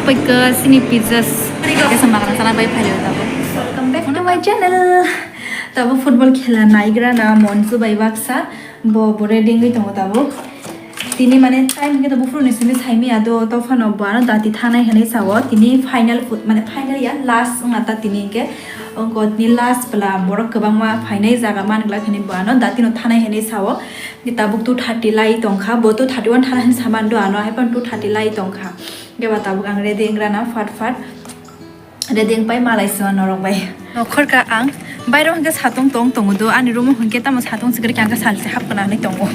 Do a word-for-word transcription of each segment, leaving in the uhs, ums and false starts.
Paika sini pizzas. Kaisa makan sana bai phaio tabuk. Welcome back to my channel. Tabuk football khela naigra na Monju bai baksa bo bore dingwi tongo tabuk. Tini mane time hwnkhe tabuk phuru ni simi saimi ado to phano bo ano dati thanai hinwi sao. Tini final foot mane final ya last wngna ta tini hwnkhe. Ongko tini last pla borok kwbangma phainai jaga man glak hinwi bo ano dati no thanai hinwi sao. Tabuk two thirty lai tongkha, bo two thirty one thana hinwi saman do ano, hai phano two thirty lai tongkha. Khe ba tabuk ang ready wng rana, fat fat ready wng pai malai se norok bai. Nokhor ka ang bairo hwnkhe satung tong tongo do, ani room o hwnkhe tamo satung sikri khe ang khe salse hap kana hinwi tongo.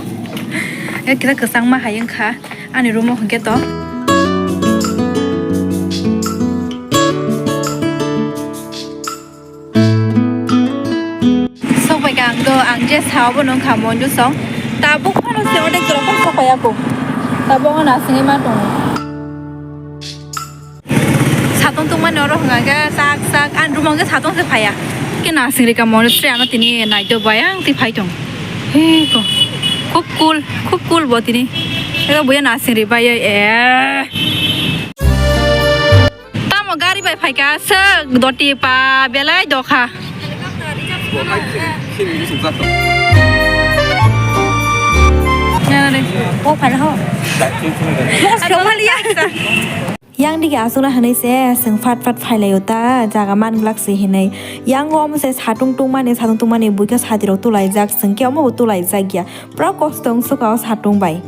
Khe kisa kwchangma hai wngkha ani room o hwnkhe to. Sok bai ka ang do, ang je sao bo nung kha Monju song. Tabuk phano se odek jora phano sok pai ya ko. Tabuk ano aswngwi ma tongo. Satung tungmani oro hwnka khe sak sak ani room o hwnkhe satung se phaiya. Khe nasing rika Monju se ano tini nai do bai ang twi phai tong. He ko. Khub cool, khub cool bo tini. Ego buya nasing ri bai e. Tamo gari bai phaikha, swk doti pa belai dokha. Nana de. O phala ho. Mo somaliya. Yang digi aswkna hinwi se, swng fat fat phailaio ta, jaga man glak se hinwi. Yang o omo se satung tungmani, satung tungmani buikha satirok tulaijak, swng khe omo bo tulaijak ya. Pura kosto wng swka o satung bai.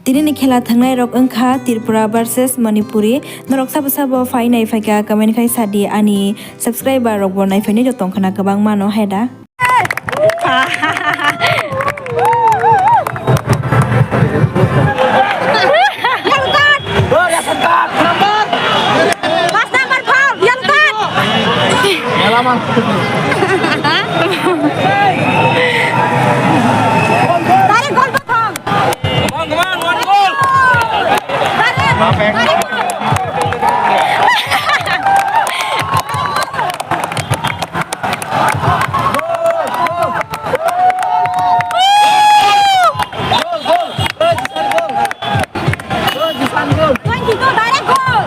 Tini ni khela thangnai rok wngkha Tripura versus Manipuri. Norok sabo sabo phai nai phaikha comment khai sadi, ani subscriber rok bo nai phainai rok tongkhana kwbangma no heda. Pas number four, yellow card. Tarik gol bothong. Come on, come on, one goal. Tarik, tarik. Twenty-two direct goal.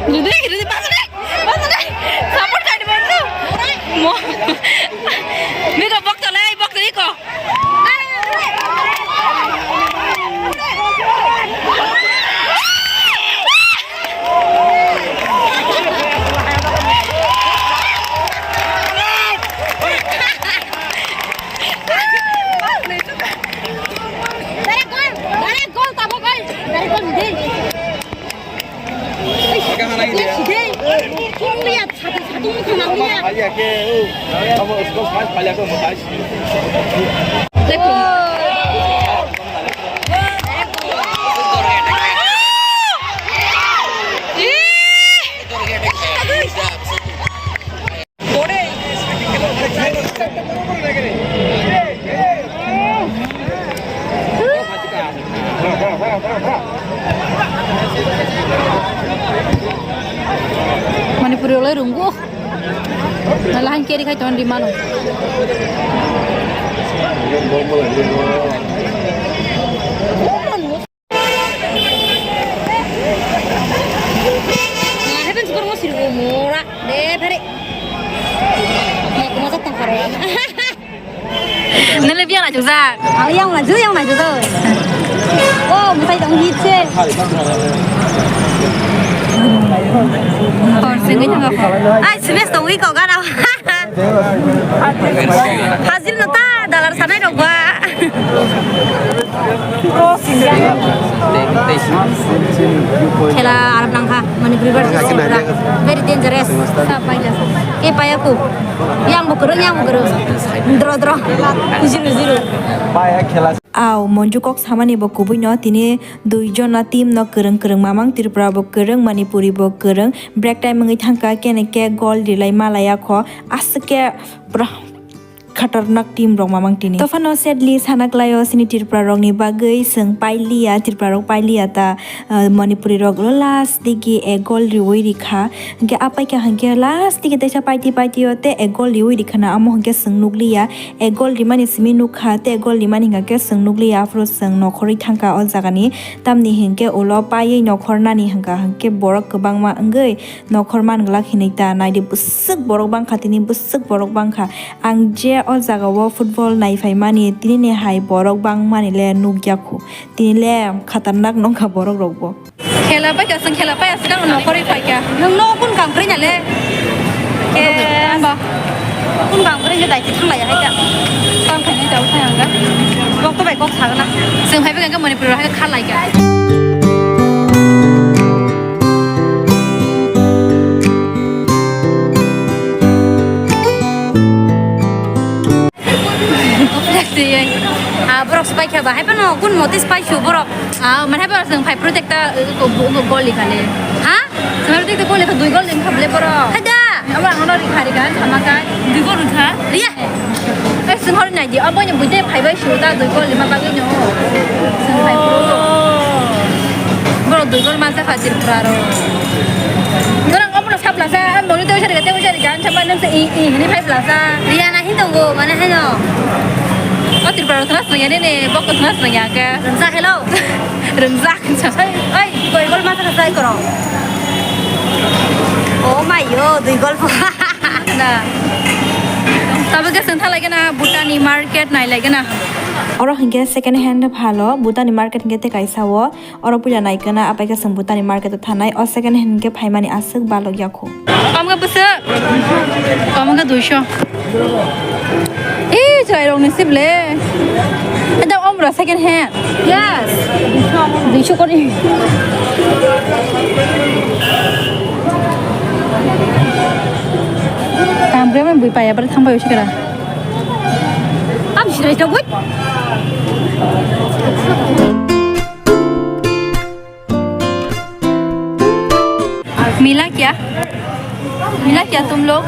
Rudi, Rudi, pasal deh, pasal deh, support kai di bantu. Mo, miko bok tolai, bok tolai ko. Direct goal, direct goal, tamo goal, direct goal, ding. Manipuri olai runggo. Nalahan keri khai ton di mano. Heaven super mo sirgo mora de phare. Mo kuma sa ta phare. Nale biang na jujak. Ang yang na ju, yang na ju to. Oh, musai dong hit se. Hor singwi thang ko. Ai, sibes to wi ko gana. Hasil no ta dalar sanai rok ba. Khela arap nangkha, Manipuri versus Tripura. Very dangerous. Sa paila. Ke paya ku. Yang bo kwrwng, yang bo kwrwng. Dro, dro. Zero, zero. Aw, Monju kok samani bo kubui no, tini dui jona team no kwrwng kwrwng mamang, Tripura bo kwrwng, Manipuri bo kwrwng. Break time wngwi thangkha, kene ke goal rilai malaya kho. Aswk ke pura khatarnak team rok mamang tini. Tophano sadly sana klaio sini Tripura rokni bagwi, chwng pailiya, Tripura rok pailiya ta, ah, Manipuri rok last digi ek goal riwi rikha. Hingke apaikha hingke last digi teisa paiti paiti o te ek goal riwi rikha na, amo hingke chwng nukliya. Ek goal rimani simi nukha, te ek goal rimani hingka khe chwng nukliya, aphuru chwng nokhorwi thangkha o jagani. Tamni hingke ulo paiwi nokhornani hingka hingke borok kwbangma wngwi nokhor man glak hinwi ta naidi, bwswk borok bangkha, tini bwswk borok bangkha. Ang je o jaga o football nai phaimani, tinini hai borok bangmani le nukya khu. Tini le khatarnak nongkha borok rok bo. Khela paikha, chwng khela paiya, swkang nokhorwi phaikha. Nwng no kun kam kwrwi na le? Ke ba. Kun kam kwrwi khe daiti thang lai hai ta. Kam khainai jabo thang ang ga. Bok to bai kok sagna. Chwng phaibai kha Manipur hai kha lai kha. Ah, borok se paikha ba, hai phano kun moti se paisio borok. Ah, man hai borok chwng phai protect ta, uh, go-, go-, goli kale. Ha? Chwng protect ta goli kha, dui gol ring kha bole borok. Hai da. Abo ang no ring kha, ring kha, sama kai. Dui gol ring kha? Iya. Eh, chwng hor nai di, abo ni buite phai bai sio ta, dui gol lima bagwi no. Chwng phai pro. Borok dui gol ma se kha Tripura ro. Borok Saplasa, moni to usari kate usari kan, sapa nang se i, i, ini phai plasa. Riya na hin tongo, mane haino. O Tripura rok thana srengya ne ne, bok ko thana srengya ke. Rengsa hello. Rengsa. Oi, oi, dui gol masa kasai koro. Oh my yo, dui gol. Na. Tabe ke sentha lagi na, Bhutan ni market nai lagi na. Oro hingke second hand phalo, Bhutan ni market hingke te kaisa o. Oro puila naikhe na apaikhe chwng Bhutan ni market o thanai, o second hand hwnkhe phaimani aswk balok yakho. Omo khe bwswk? Omo khe duisho. Ee, chwrairokni se ble. Eda, omo second hand. Yes. Duisho kori. Tam khe bui paiya, bari thang bai o sikera. Tam sirai togoi. मिला क्या? मिला क्या तुम लोग?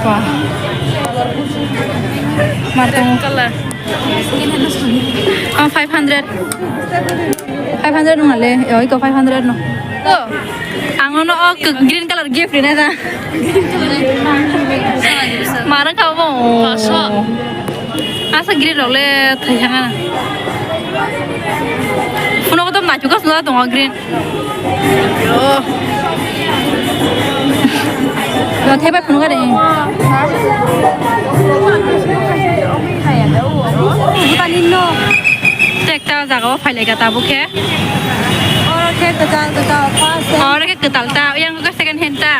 वाह। Mar tongo. Oh, five hundred. Five hundred no le. Oi ko five hundred no. Oh. Ang no o green color gift rina da. Marang ka bo. Asa green rok le thai ha. Phone ko to naithok ka sula tongo green. Yo. Yo, thai bai phunuk ari. Bhutan ni no. Te ekta jaga o phai lai ka tabuk khe. Oro khe kwtal, kwtal, first hand. Oro khe kwtal ta, yang khe second hand ta.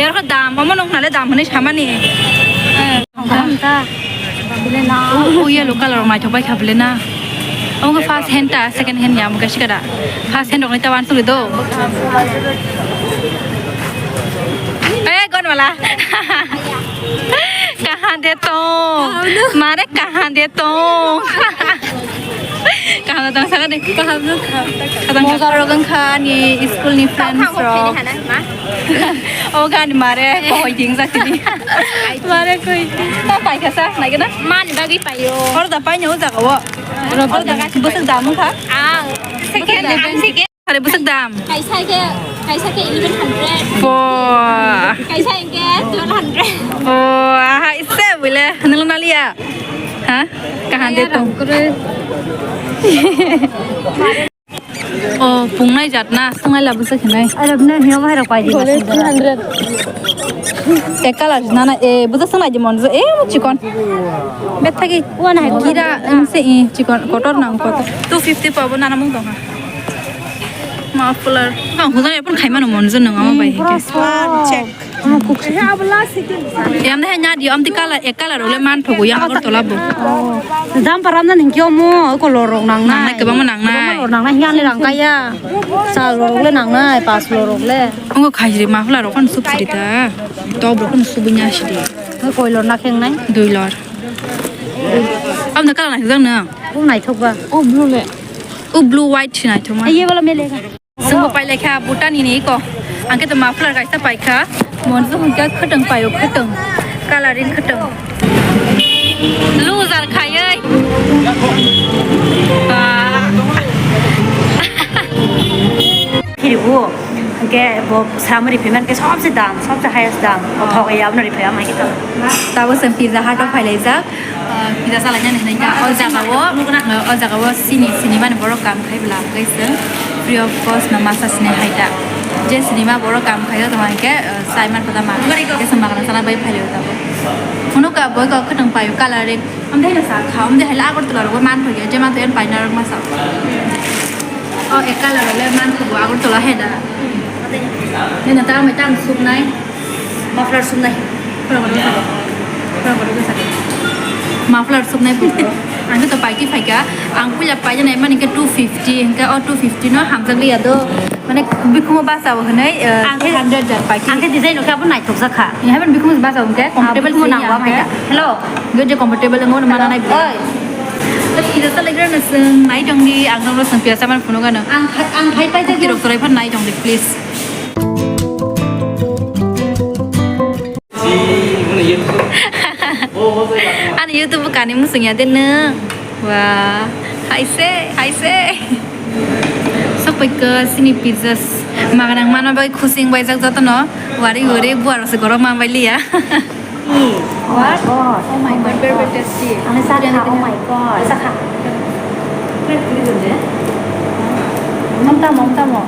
Ero khe dam, omo nung nale dam hwnwi samani. Dam ta. O, o yellow color rok naithok bai kha bwle na. Omo khe first hand ta, second hand ya, omo khe sikada. First hand rok ni ta wansugwi do. Eh, gon wala. Kaha de tong. Mare kaha de tong. Kaham tong sakani. Kaham no kaham. Moga rok wngkha ani school ni friends rok. Oga ni mare koi ding jakini. Mare koi ding. Ta pai kha sa nai gana. Mani bagwi payo. Hor da pai no jaga wo. Hor da bwswk dam wngkha. Ang second, ang second. Are bwswk dam. Kaisa ke, kaisa ke eleven hundred. Bo. Kaisa ke twelve hundred. Bo, aha, isse bole, nang naliya. Ha? Kahan de tong. Oh, pungnai jat na, sungai la bwswk hinai. Arab na hiyo bahai rok pai di. Three hundred. Ekala nana, eh, bwswk sungai di mon, eh, chikon. Bethagi. Wana hai. Gira, em, se, eh, chikon, kotor nang kotor. Two fifty pabo nana mung dong ha. Muffler. Ang huzan epon khai mano mon jun nang ama bai. Check. Yamna he nya di, amti color, ek color ole man thogo yang Agartala bo. Dam param na ningkyo mo, ko lorok nang nai. Nangnai, kwbangma nangnai. Kwbangma lorok nangnai, hiyan le rang kaya. Sa lorok le nangnai, pas lorok le. Ongo khaisri mafla rok kan sup sri ta. Top rok kan subunya sri. Koi lor na kheng nai? Dui lor. Amna color nai jang na. O naithok ba. O blue le. O blue white si naithok ma. Ye wala mele ka. Sungbo pailekha Bhutan ni iko. Angke to muffler kaisa paikha. Monsu hingke khwtwng paio, khwtwng. Coloring khwtwng. Loser khayai. Ba. Kiribu. Angke bo samari payment ke sobse dam, sobse highest dam. O thok ya abna ri payam angke to. Tabo sem Pizza Hut o phailaijak. Ah, pizza salaina hinwi ta. O jaga o, ah, o jaga o sini, sini mani borok kam khai bwla, hwnkhe chwng free of cost no masa sini hai ta. Je sini ma borok kam khai tong hwnkhe, ah, chai man pata ma. Khe chwng magana sana bai phai o ta bo. Phunuk ka boi kok khwtwng pai o coloring. Amde hai sa kha, amde hai la Agartala rogo man phai je ma to en paina rok masa. O ek colour le man khubo Agartala hai da. Nini ta mai tang suknai. Muffler suknai. Pura pura suknai. Pura pura suknai. Muffler suknai pura. Ang to paiti phaika. Ang puila paina nai mani ke two fifty, hingke o two fifty no hamjak liya do. Mane bikhumo basa bo hwnwi, eh, ang khe, three hundred jar paiti. Ang khe design no khe abo naithok jakha. Ni haban bikhumo basa bo hingke comfortable bikhumo nang wa phaika. Hello. Yo je comfortable ngo mana nai. Oi. Pizza salaikra no chwng nai tong di, ang no chwng pizza man phunuk ano. Ang khai, ang khai pai. Kok tirok torai phan nai tong di, please. Ani YouTube kani musung ya de nung. Wah, hai se, hai se. Sok pai ko sini pizzas. Maganang mana bai khusing bai jak joto no. Wari wari buar se gorok man bai liya. Oh my God. Oh my God, very, very tasty. Ano sa kha, oh my God. Sa kha. Mom tamo, mom tamo.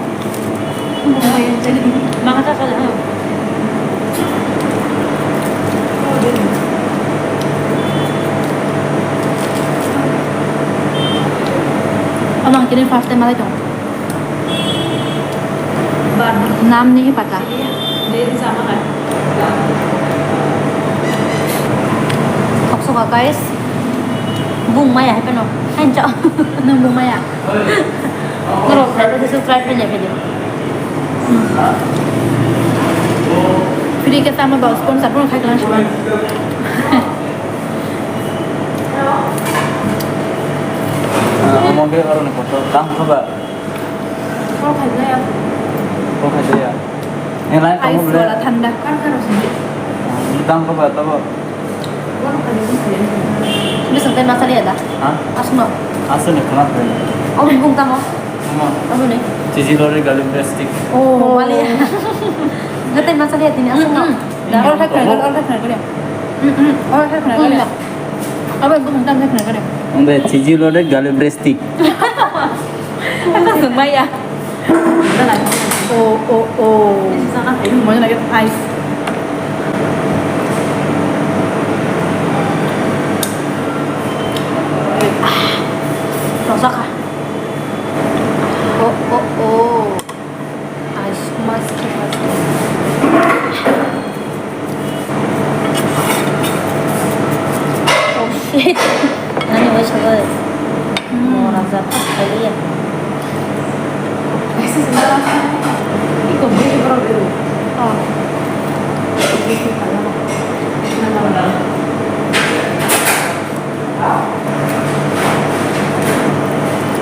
Mama sa sa. Ama kini first time malai tong. Nam ni pata. Khoksoka guys. Bung maya hai pano. Hancho. Nang bung maya. Norok khaikhe subscribe khaina phaidi. Free khe tamo ba sponsor phano khaikhe lang siba. Omo khe aroni kotor tang khe ba. Kok khaijaya. Kok khaijaya. Yang lain kamu ice boleh. Wala thanda. Kan harus ni. Tang khe ba tabo. Bising tei masa liya da? Ha? Asno. Asno ni khana thai. Aboni bung tamo? Tamo. Aboni? Chichi lorry garlic bread stick. Oh, bali. Ngatei masa liya tini asno. All thai khana, all thai khana kare. Hmm, hmm. All thai khana kare. Aboni bung tamo thai khana kare. Onde chichi lorry garlic bread stick. Ano sungmaya. Oh, oh, oh. Ini sana kayu mau lagi ice. Ah, rasa kah? Oh, oh, oh. Ice mask, mask. Oh shit. Nani waisa bai. Hmm. Mora jat ta khaiya. Iko bui bro bro. Oh.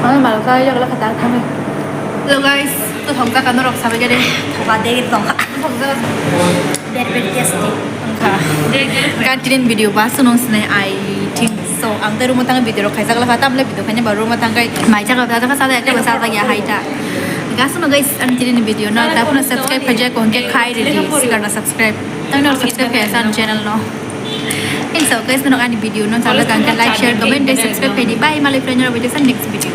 Ano malu sa yo la kata kami. Hello guys, to thong ka kano rok sabai gade. Thoka de thong ka. Thong ka. Very, very tasty. Wngkha. Continue video ba sunung sinai, I think so. Ang tei room tang video rok khaijak la kha, tamle video khaina ba room tang kai mai jaga da kha sa da ekta ba sa da ya hai ta. Ga suno guys, ang tini video na ta phone subscribe khaijak ko hingke khai ready. Sigar na subscribe. Tang na subscribe khaijak sa channel no. Thanks so guys, no ani video no sa da kha like, share, comment, and subscribe khai di. Bye, malai friend rok video sa next video.